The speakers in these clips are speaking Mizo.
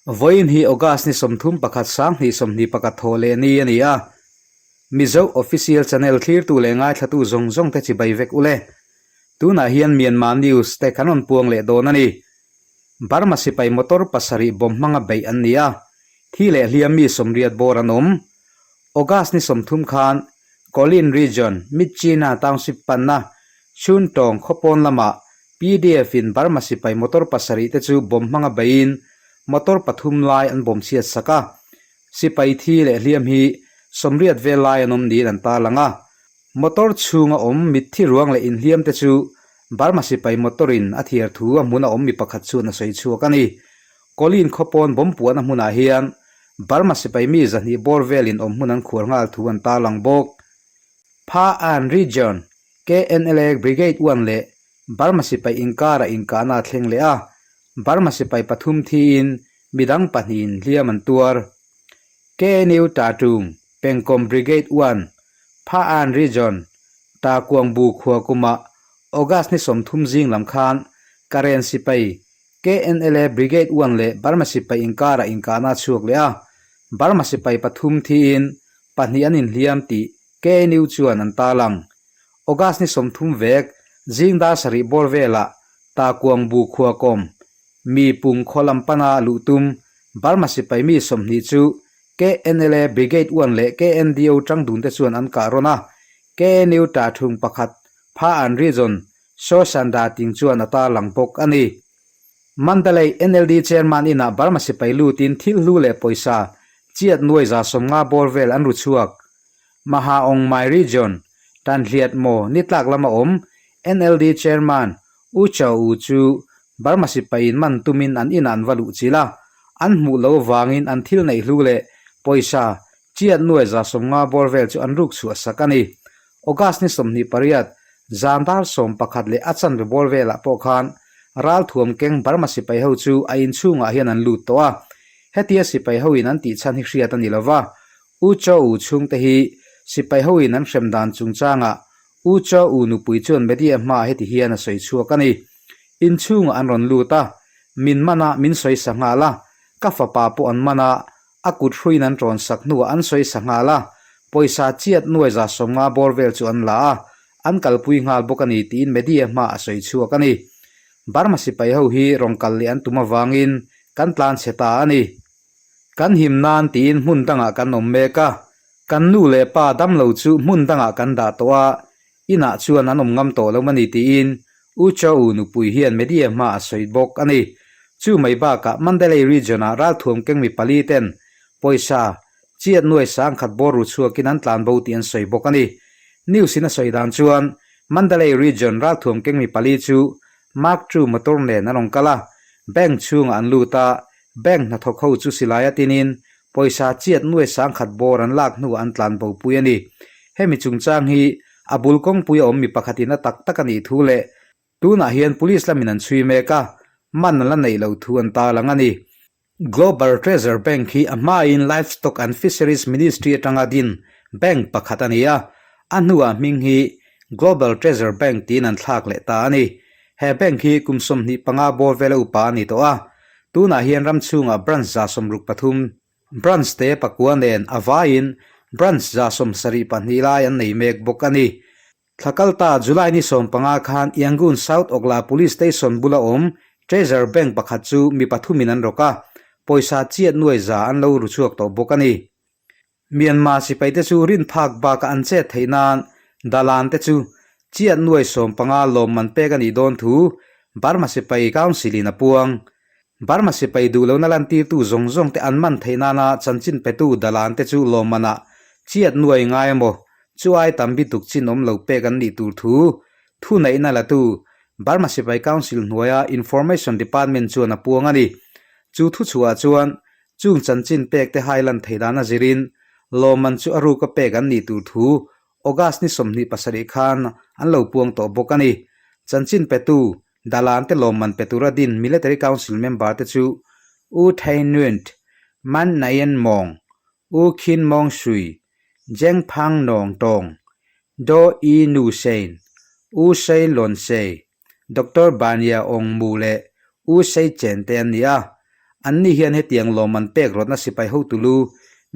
Vawiin hi August ni 31 2021 thawh leh ni a ni a. Mizo Official Channel thlirtu leh ngaithlatu zawng zawng te chibai vek ule. Tunah hian Myanmar News te kan rawn puang leh dawn a ni. Burma sipai motor pasarih bomb hmanga beih an ni a, thi leh hliam mi 80 bawr an awm. August ni 30 khan Kawlin Region, Myitkyina Township panna Chhuntawng khawpawn lamah PDF in Burma sipai motor pasarih te chu bomb hmanga beiin motor pathum lai an bomb chhiat sak a. Sipai thi leh hliam hi 80 vel lai an awm niin an tarlang a. Motor chhunga awm mitthi ruang leh inhliam te chu Burma sipai motor in a thiar thu a hmun a awm mi pakhat chuan a sawi chhuak a ni. Kawlin khawpawn bomb puahna hmunah hian Burma sipai mi 200 bawr velin awm hmun an khuar nghal thu an tarlang bawk. Pha An Region, KNLA Brigade One leh Burma sipai inkara inkahna a thleng leh a, Burma sipai pathum thiin midang pahnihin hliam an tuar. KNU Tatung, Pengkawm Brigade One, Pha An Region, Ta Kuang Bu khua kumah August ni 30 zing lam khan Karen sipai KNLA Brigade One leh Burma sipai inkara inkahna a chhuak leh a, Burma sipai pathum thiin pahnih an inhliam tih KNU chuan an tarlang. August ni 30 vek, zing dar sarih bawr velah Ta Kuang Bu khua kawm, mi pung khaw lam pana luh tum Burma sipai mi 20 chu KNLA Brigade One leh KNDO tang dun te chuan an kah rawn a, KNU ta thung pakhat Pha An Region Sawsanda ting chuan a tarlang bawk a ni. Mandalay NLD Chairman inah Burma sipai lutin thil hlu leh pawisa chiat nuai 50 bawr vel an ru chhuak. Maha Aung Mai Region, Tanhliat maw ni tlak lama awm NLD Chairman U Chaw U chu Burma sipaiin man tumin an inah an va luh chilh a, an hmuh lo vangin an thil neih hlu leh pawisa chiat nuai 50 bawr vel chu an ruk chhuah sak a ni. August ni 28, zan dar 11 leh a chanve bawr velah pawh khan ralthuam keng Burma sipai ho chu a inchhungah hian an lut tawh a. Hetia sipai hoin an tih chhan hi hriat a ni lova, U Chaw U chhungte hi sipai hoin an hrem dan chungchangah U Chaw U nupui chuan media hmaah heti hian a sawi chhuak a ni. Inchhungah an rawn lut a, min man a, min sawi sa nghal a, ka fapa pawh an man a, a kut hruiin an rawn sak hnuah an sawi sa nghal a, pawisa chiat nuai 50 bawr vel chu an la a, an kalpui nghal bawk a ni tiin media hmaah a sawi chhuak a ni. Burma sipai ho hi rawn kal leh an tum avangin kan tlan chhe ta a ni. Kan him nan tiin hmun dangah kan awm mek a, kan nu leh pa damlo chu hmun dangah kan dah tawh a, inah chuan an awm ngam tawh lo a ni tiin U Chaw U nupui hian media hma a sawi bawk a ni. Chu mai bakah Mandalay Region-ah ralthuam keng mi pali ten pawisa chiat nuai 1000 bawr ru chhuakin an tlan bo tih an sawi bawk a ni. News in a sawi dan chuan Mandalay Region ralthuam keng mi pali chu Mark II motor nen an rawn kal a, bank chhungah an lut a, bank hnathawk ho chu silai a tinin pawisa chiat nuai 1000 bawr an lak hnuah an tlan bo pui a ni. Hemi chungchang hi a bul kawngpui a awm mi pakhatin a tak tak a nih thu leh tunah hian police lamin an chhui mek a, man an la neih loh thu an tarlang a ni. Global Treasure Bank hi a hmain Livestock and Fisheries Ministry atanga din bank pakhat a ni a, a hnuah hming hi Global Treasure Bank tiin an thlak leh ta a ni. He bank hi kum 25 bawr vela upa a ni tawh a, tunah hian ram chhungah branch 63, branch te pakua nen a vaiin branch 72 lai an nei mek bawk a ni. Thlakalta July ni 15 khan Yangon South Okla Police Station bula awm Treasure Bank pakhat chu mi pathumin an rawk a, pawisa chiat nuai za an lo ru chhuak tawh bawk a ni. Myanmar sipaite chu rin phak baka an chet theih nan Dalan te chu chiat nuai 15 lawmman pek a nih dawn thu Burma sipai Council in a puang. Burma sipai duh lohna lantirtu zawng zawng te an man theih nana chanchin petu Dalan te chu lawmmanah chiat nuai ngai emaw chu ai tam bi tuk chin awm lo pek an nih tur thu thuneihna latu Burma sipai Council hnuaia Information Department chuan a puang a ni. Chu thuchhuah chuan chung chanchin pek te hai lan theih dan a zirin lawmman chu a ruka pek an nih tur thu August ni 27 khan an lo puang tawh bawk a ni. Chanchin petu Dalan te lawmman pe tura din Military Council member te chu U Thein Nyunt, Man Nayen Mawng, U Khin Mawng Sui, Jeng Phang Nawng Tawng, Daw I Nu Sein, U Sei Lon Sei, Doctor Banya Aung Mu leh U Sei Chen te an ni a. Anni hian hetiang lawmman pek rawtna sipai hotu lu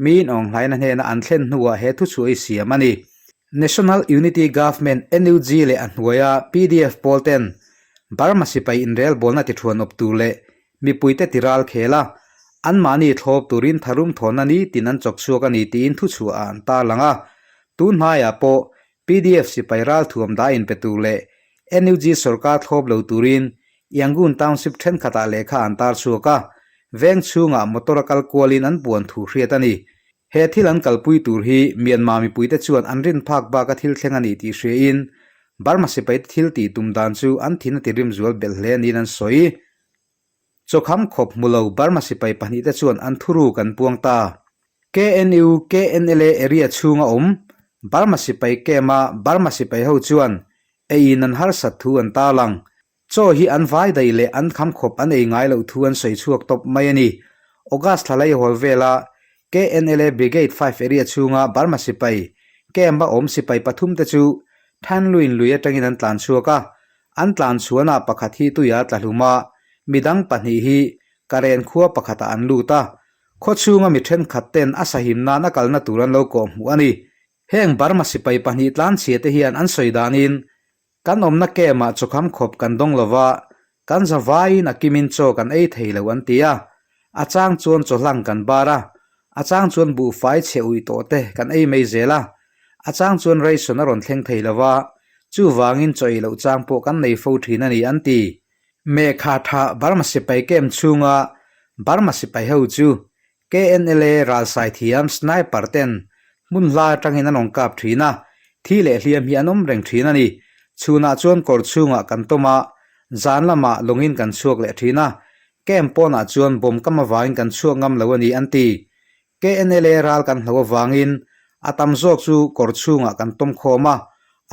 miin awnghlaina hnena an thlen hnuah he thuchhuah hi siam a ni. National Unity Government, NUG, leh a hnuaia pdf pawl ten Burma sipai inrelbawlna tithuan awp tur leh mipuite ti ral khel a, anmahni thlawp turin tharum thawnna nitin an chawk chhuak a ni tiin thuchhuah ah an tarlang a. Tun hnaiah pawh pdf sipai ralthuam dah inpe tur leh NUG sorkar thlawp lo turin Yangon Township thenkhatah lehkha an tar chhuak a, veng chhungah motor a kal kualin an puan thu hriat a ni. He thil an kalpui tur hi Myanmar mipuite chuan an rin phak baka thil thleng a ni tih hriain Burma sipaite thil tih tum dan chu an thin a ti rim zual belh hle niin an sawi. Chawkham khawp hmu lo Burma sipai pahnihte chuan an thuruk an puang ta. KNU, KNLA area chhunga awm Burma sipai camp-a Burma sipai ho chuan eiin an harsat thu an tarlang. Chaw hi an vai daih leh an kham khawp an ei ngai loh thu an sawi chhuak tawp mai a ni. August thla laihawl vela KNLA Brigade 5 area chhunga Burma sipai camp-a awm sipai pathumte chu Thanluin lui atangin an tlan chhuak a, An tlan chhuanah pakhat hi tuia tla hlum a, midang pahnih hi Karen khua pakhatah an lut a. Khaw chhunga mi thenkhat ten a sahim nan a kalna tur an lo kawh hmuh a ni. Heng Burma sipai pahnih tlan chhia te hian an sawi danin, Kan awmna camp-ah chawkham khawp kan dawng lo va, kan za vaiin a kimin chaw kan ei thei lo an ti a. A chang chuan chaw hlang kan bar a, a chang chuan buhfai chhe uih tawh te kan ei mai zel a, a chang chuan ration a rawn thleng thei lo va, chuvangin chaw ei loh chang pawh kan nei fo thin a ni an ti. Mehkha tha Burma sipai camp chhunga Burma sipai ho chu KNLA ralsai thiam sniper ten hmun hla atangin an rawn kap thin a, thi leh hliam hi an awm reng thin a ni. Chhunah chuan kawr chhungah kan tawm a, zan lamah lawngin kan chhuak leh thin a, camp pawnah chuan bomb kam avangin kan chhuak ngam lo a ni an ti. KNLA ral kan hlo avangin a tam zawk chu kawr chhungah kan tawm khawm a,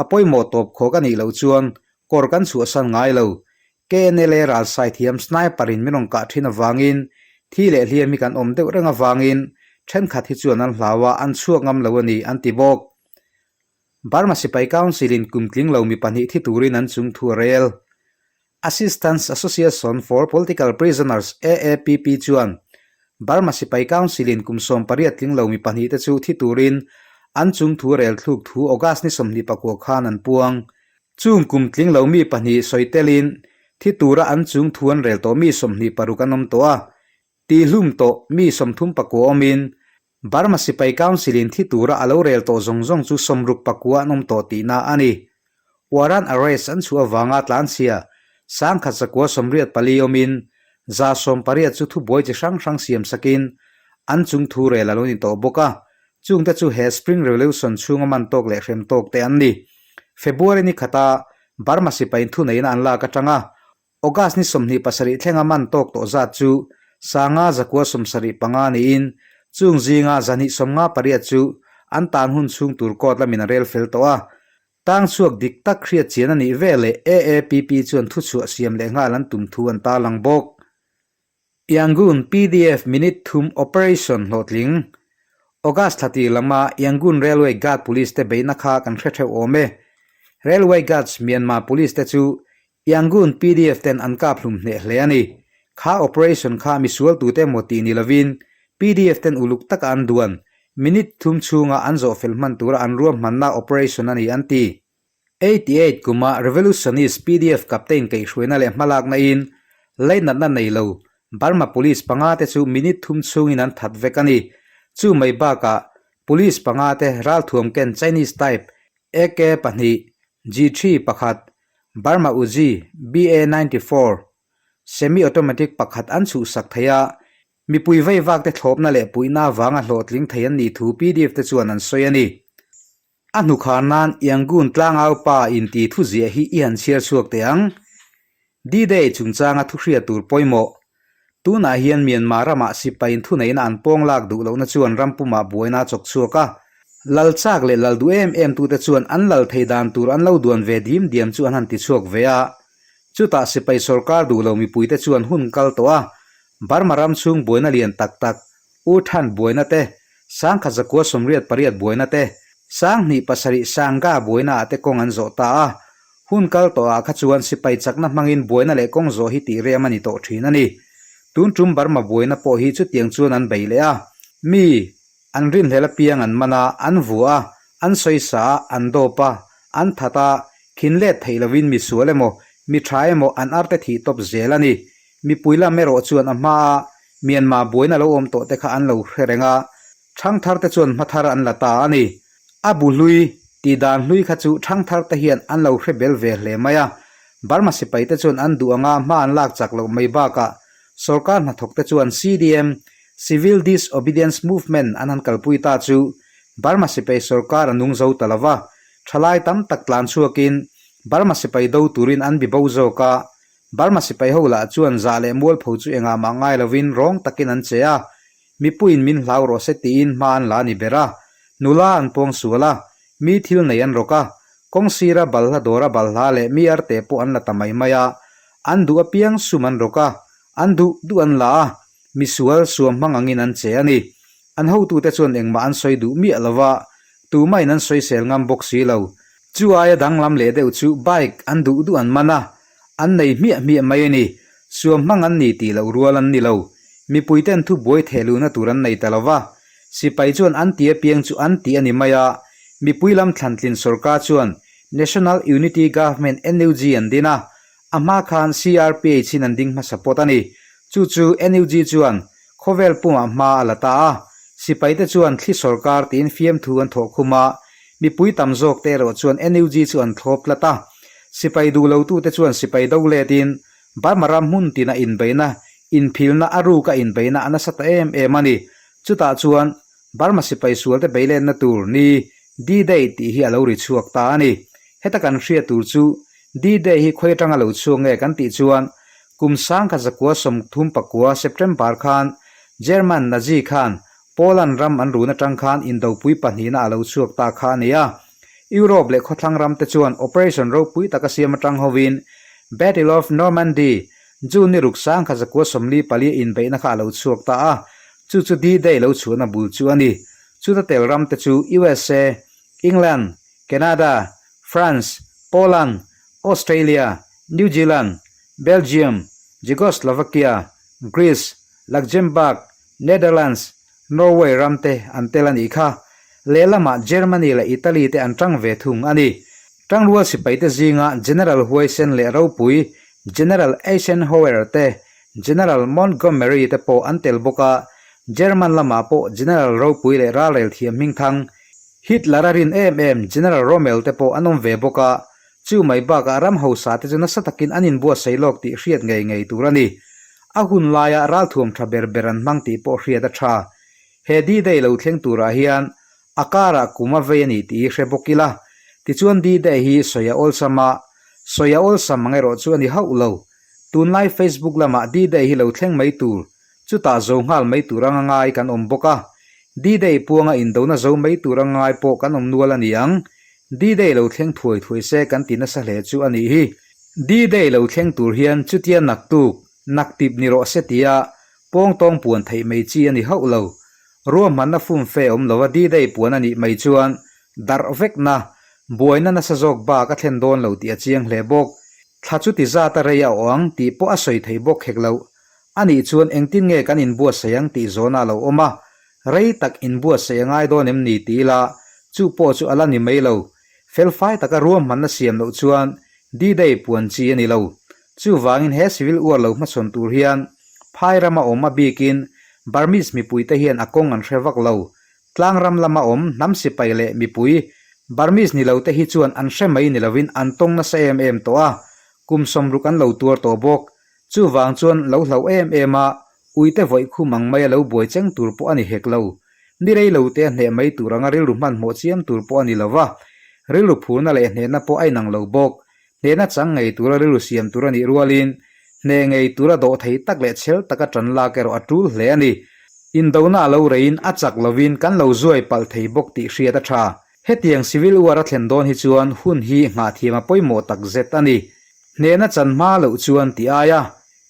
a pawimawh tawp khawk a nih loh chuan kawr kan chhuahsan ngai lo. KNLA ral saithiam sniper in min rawn kah thin avangin thi leh hliam hi kan awm deuh reng avangin thenkhat hi chuan an hlau a, an chhuak ngam lo a ni an ti bawk. Burma Sipai Council in kum tling lo mi pahnih thi turin an chung thu a rel. Assistance Association for Political Prisoners, AAPP, chuan Burma Sipai Council in kum 18 tling lo mi pahnih te chu thi turin an chung thu rel thluk thu August ni 29 khan an puang. Chung kum tling lo mi pahnih sawi telin thi tura an chung thu an rel tawh mi 26 an awm tawh a, tihlum tawh mi 39 awmin Burma Sipai Council in thi tura a lo rel tawh zawng zawng chu 69 an awm tawh tihna a ni. Warrant arrest an chhuah avanga tlanchhia 1184 awmin 180 chu thubuai chi hrang hrang siam sakin an chung thu rel a lo ni tawh bawk a, chungte chu he Spring Revolution chhunga man tawk leh hrem tawk te an ni. February ni khata Burma Sipai thuneihna an lak atanga August ni 27 thlenga man tawk tawh zat chu 5175 niin chung zinga 258 chu an tan hun chhung tur court lamin a rel fel tawh a. Tang chhuak dik tak hriat chian a nih veleh AAPP chuan thuchhuah siam leh nghal an tum thu an tarlang bawk. Yangon pdf Minute thum Operation hlawhtling August thla tir lama Yangon Railway Guard Police te beihna kha kan hre theuh awm e. Railway Guards Myanmar Police te chu Yangon pdf ten an kap hlum hneh hle a ni. Kha operation kha misual tute emaw tih ni lovin pdf ten uluk taka an duan minute thum chhunga an zawh fel hman tura an ruahmanna operation a ni an ti. 88 kuma Revolutionist pdf captain kaihhruaina leh hmalakna in lainatna nei lo Burma Police panga te chu minute thum chhungin an that vek a ni. Chu mai bakah Police panga te ralthuam ken Chinese type AK pahnih, G3 pakhat, Burma Uzi BA 94 semi-automatic pakhat an chhuhsak thei a, mipui veivak te thlawpna leh puihna avanga hlawhtling thei an nih thu pdf te chuan an sawi a ni. A hnukhar nan Yangon tlangau pa inti thu ziah hi i han chhiar chhuak teh ang. D-Day chungchanga thu hriat tur pawimawh. Tunah hian Myanmar ramah sipai thuneihna an pawng lak duh lohna chuan ram pumah buaina a chawk chhuak a. Lal chak leh lal duh em em tute chuan an lal thei dan tur an lo duan ve dim diam chu an han ti chhuak ve a. Chutah sipai sorkar duh lo mipuite chuan hun kal tawh a. Burma ram chhung buaina lian tak tak U Than buaina te, 1188 buaina te, 2007 Sangha buaina ah te kawng an zawh ta a. Hun kal tawh ah kha chuan sipai chakna hmangin buaina leh kawng zawh hi tih rem a ni tawh thin a ni. Tun tum Burma buaina pawh hi chutiang chuan an bei leh a. Mi an rinhlel apiang an man a, an vua a, an sawisa a, an dawp a, an that a, khin let theih lovin mi sual emaw, mi tha emaw an arte thih tawp zel a ni. Mipui lam erawh chuan a hmaa Myanmar buaina lo awm tawh te kha an lo hre reng a, Thangthar te chuan hmathar an la ta a ni. A bu hlui, tih dan hlui kha chu thangthar te hian an lo hre bel ve hle mai a. Burma sipai te chuan an duh anga hma an lak chak loh mai bakah sorkar hnathawk te chuan CDM, Civil Disobedience Movement, an han kalpui ta chu Burma sipai sorkar a nung zo ta lo va. Thalai tam tak tlan chhuakin Burma sipai do turin an bi bo zawk a. Burma sipai ho lah chuan zah leh mualpho chu engah mah ngai lovin rawng takin an che a. Mipuiin min hlau rawh se tiin hma an la a ni ber a. Nula an pawng sual a, mi thil nei an rawk a, kawng sira balhla dawra balhla leh mi arte pawh an la ta mai mai a. An duh apiang sum an rawk a, an duh duh an la a, misual suam hmang angin an che a ni. An hotute chuan engmah an sawi duh miah lo va, tumahin an sawisel ngam bawk si lo. Chu aia danglam leh deuh chu bike an duh duh an man a, An nei hmiah hmiah mai a ni. Suam hmang an ni tih loh rual an ni lo. Mipuiten thu buai theh luhna tur an nei ta lo va. Sipai chuan an ti apiang chu an ti a ni mai a. Mipui lam thlantlin sorkar chuan National Unity Government, NUG, an din a. A hma khan CRPH in an ding hmasa pawt a ni. Chu chu NUG chuan khawvel pumah hma a la ta a. Sipaite chuan thli sorkar tiin fiamthu an thawh khum a. Mipui tam zawk te erawh chuan NUG chu an thlawp tlat a. Sipai duh lotute chuan sipai do letin Burma ram hmun tina inbeihna, inphilna, a ruka inbeihna a nasa ta em em a ni. Chutah chuan Burma sipai sualte beiletna tur ni D-Day tih hi a lo ri chhuak ta a ni. Heta kan hriat tur chu D-Day hi khawi atanga lo chhuak nge kan tih chuan kum 1939 September khan German Nazi khan Poland ram an run atang khan indopui pahnihna a lo chhuak ta kha a ni a. Europe leh khawthlang ram te chuan operation ropui taka siam atang hovin Battle of Normandy, June ni ruk 1944 inbeihna kha a lo chhuak ta a, chu chu D-Day lo chhuahna bul chu a ni. Chuta tel ram te chu USA, England, Canada, France, Poland, Australia, New Zealand, Belgium, Czechoslovakia, Greece, Luxembourg, Netherlands, Norway ram te an tel a nih kha. Lehlamah Germany leh Italy te an tang ve thung a ni. Tangrual sipaite zinga General Huaisen leh ropui General Eisenhower te, General Montgomery te pawh an tel bawk a, German lamah pawh General ropui leh ralrel thiam hmingthang Hitler a rin em em General Rommel te pawh an awm ve bawk a, Chu mai bakah ram hausa te chu nasa takin an inbuatsaih lawk tih hriat ngei ngei tur a ni. A hun laia ralthuam tha ber ber an hmang tih pawh hriat a tha. He D-Day lo thleng turah hian a karah kum a vei a ni tih hi hre bawk ila. Tichuan D-Day hi sawi a awlsam a, sawi a awlsam ang erawh chu a ni hauh lo. Tunlai Facebook lamah D-Day hi lo thleng mai tur, chutah zo nghal mai tur anga ngai kan awm bawk a. D-Day puanga indona zo mai tur anga ngai pawh kan awm nual a ni ang. D-Day lo thleng thuai thuai se kan ti nasa hle chu a nih hi. D-Day lo thleng tur hian chutia naktuk, naktip ni rawh se tia pawng tawng puan theih mai chi a ni hauh lo. Ruahmanna fumfe awm lova D-Day puan a nih mai chuan darh vekna, buaina nasa zawk bak a thlen dawn lo tih a chiang hle bawk. Thla chu ti zat a rei a awh ang tih pawh a sawi thei bawk hek loh. A nih chuan engtin nge kan inbuatsaih ang tih zawhna a lo awm a, rei tak inbuatsaih a ngai dawn em ni ti ila, chu pawh chu a la ni mai lo. Felfai taka ruahmanna siam loh chuan D-Day puan chi a ni lo. Chuvangin he civil war lo hmachhawn tur hian phai rama awm a bikin Burmese mipuite hian a kawng an hre vak lo. Tlang ram lama awm hnam sipai leh mipui Burmese ni lote hi chuan an hre mai ni lovin an tawng nasa em em tawh a, kum 60 an lo tuar tawh bawk. Chuvang chuan lo hlauh em em a, uite vawih khum ang maia lo buai cheng tur pawh a ni hek lo. Ni rei lo te a hneh mai tur anga rilru hmanhmawh chiam tur pawh a ni lo va, rilru phurna leh hnehna pawh a inang lo bawk. Hnehna chang ngei tura rilru siam tur a nih rualin, hneh ngei tura dawh thei tak leh chhel taka ṭan lak erawh a ṭul hle a ni. Indona a lo reiin a chak lovin kan lo zuai palh thei bawk tih hriat a ṭha. Hetiang civil war a thlen dawn hi chuan hun hi nghahthiam a pawimawh takzet a ni. Hnehna chan hma loh chuan ti aia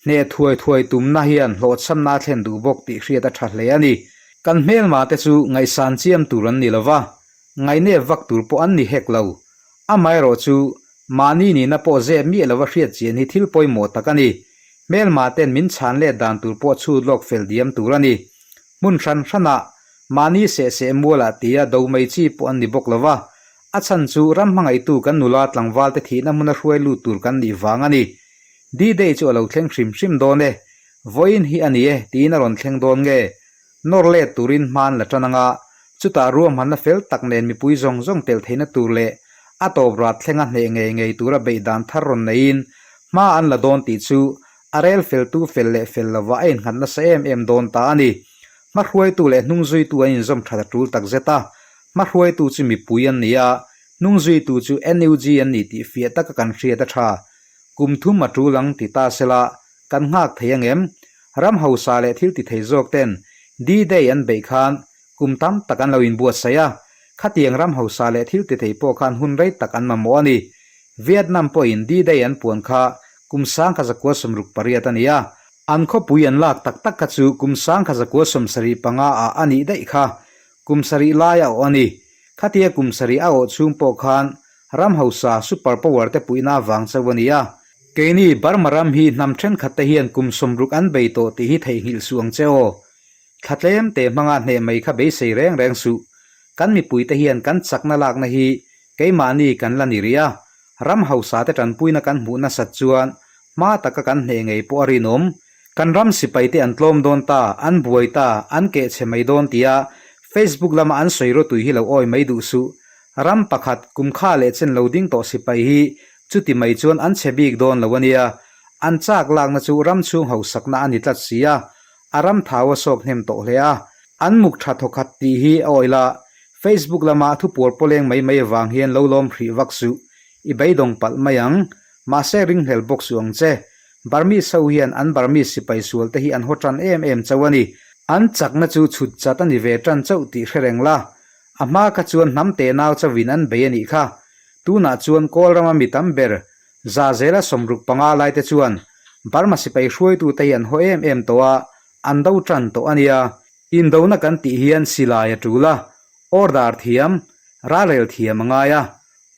hneh thuai thuai tumna hian hlawhchhamna a thlen duh bawk tih hriat a tha hle a ni. Kan hmelma te chu ngaihsan chiam tur an ni lova, ngaihnep vak tur pawh an ni hek lo. Amaherawh chu mahni nihna pawh zep miah lova hriat chian hi thil pawimawh tak a ni. Hmelma ten min chhan let dan tur pawh chhut lawk fel diam tur a ni. Hmun hran hranah mahni seh seh mualah tia do mai chi pawh an ni bawk lo va, a chhan chu ram hmangaihtu kan nula tlangval te thihna hmuna hruai lut tur kan nih vang a ni. D-Day chu a lo thleng hrim hrim dawn e, vawiin hi a ni e tiin a rawn thleng dawn nge? Nawr let turin hman la tan anga, chutah ruahmanna fel tak nen mipui zawng zawng telh theihna tur leh a tawp rat thlenga hneh ngei ngei tura beih dan thar rawn neiin hma an la dawn tih chu a rel feltu fel leh fel lovah a innghat nasa em em dawn ta a ni. Hmahruaitu leh hnungzuitu an inzawm that a tul takzet a, hmahruaitu chu mipui an ni a, hnungzuitu chu NUG an ni tih fiah taka kan hriat a tha. Kum thum a tul ang ti ta sela, kan nghak thei angem? Ram hausa leh thil ti thei zawk ten D-Day an beih khan kum tam tak an lo inbuatsaih a, khatiang ram hausa leh thil ti thei pawh khan hun rei tak an mamawh a ni. Vietnam pawhin D-Day an puan kha kum 1968 a ni a, an khawpui an lak tak tak kha chu kum 1975 ah a nih daih kha, kum sarih lai a awh a ni. Khatia kum sarih a awh chhung pawh khan ram hausa super power te puihna avang chauh a ni a. Keini Burma ram hi hnam thenkhat te hian kum sawmruk an bei tawh tih hi theihnghilh suh ang che aw. Thla tlem te hmanga hneh mai kha beisei reng reng suh. Kan mipui te hian kan chakna lakna hi keimahni kan la ni rih a, ram hausa te tanpuina kan hmuh nasat chuan hma taka kan hneh ngei pawh a rinawm. Kan ram sipai te an tlawm dawn ta, an buai ta, an keh chhe mai dawn tia Facebook lama an sawi rawtui hi lo awi mai duh suh. Ram pakhat kum kha leh chen lo ding tawh sipai hi Chuti mai chuan an chhe bik dawn lo a nia. An chak lakna chu ram chhung hausakna a ni tlat si a, a ram thau a sawk hnem tawh hle a. An muk tha thawkhat tih hi a awih la, Facebook lama thu puar pawleng mai mai avang hian lo lawm hrih vak suh. I beidawng palh mai ang. Mahse ringhlel bawk suh ang che. Burmese ho hian an Burmese sipai sual te hi an haw tan em em chauh a ni. An chakna chu chhut chat a ni ve tan chauh tih hre reng la. A hma kha chuan hnam te nau chauhin an bei a nih kha. Tunah chuan Kawl rama mi tam ber, za zela 65 laite chuan Burma sipai hruaitute hi an haw em em tawh a, an do tan tawh a nia. Indona kan tih hian silai a tul a, order thiam, ralrel thiam a ngai a,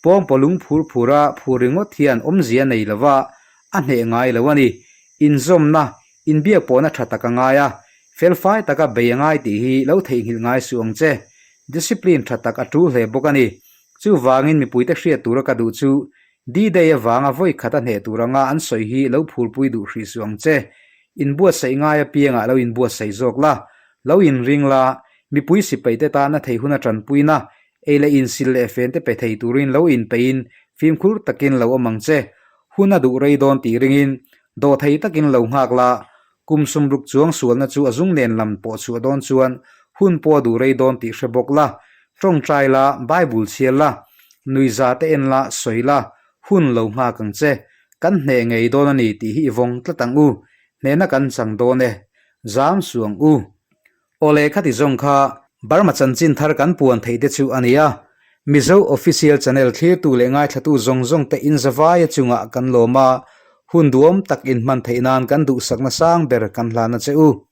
pawngpaw lung phur phura phur ringawt hian awmzia nei lova a hneh ngai lo a ni. Inzawmna, inbiakpawhna tha tak a ngai a, felfai taka bei a ngai tih hi lo theihnghilh ngai suh ang che. Discipline tha tak a tul hle bawk a ni. Chuvangin mipuite hriat tura ka duh chu D-Day avanga vawi khat a hneh tur anga an sawi hi lo phurpui duh hrih suh ang che. Inbuatsaih ngai apiangah lo inbuatsaih zawk la, lo inring la, mipui sipaite tana thei huna tanpuina, ei leh insil leh fente pe thei turin lo inpeihin fimkhur takin lo awm ang che. Hun a duh rei dawn tih ringin dawhthei takin lo nghak la, Kum sumruk chuang sualna chu a zung nen lam pawh chhuah dawn chuan hun pawh a duh rei dawn tih hre bawk la, tawngtai la, Bible chhiar la, nuihza te en la, sawi la, hun lo nghak ang che. Kan hneh ngei dawn a ni tih hi i vawng tlat ang u. Hnehna kan chang dawn e. Zam suh ang u. Awle khati zawng kha Burma chanchin thar kan puan theih te chu a ni a, Mizo Official Channel thlirtu leh ngaithlatu zawng zawng te inzavaia chungah kan lawm a, hun duam tak inhman theih nan kan duhsakna sang ber kan hlan a che u.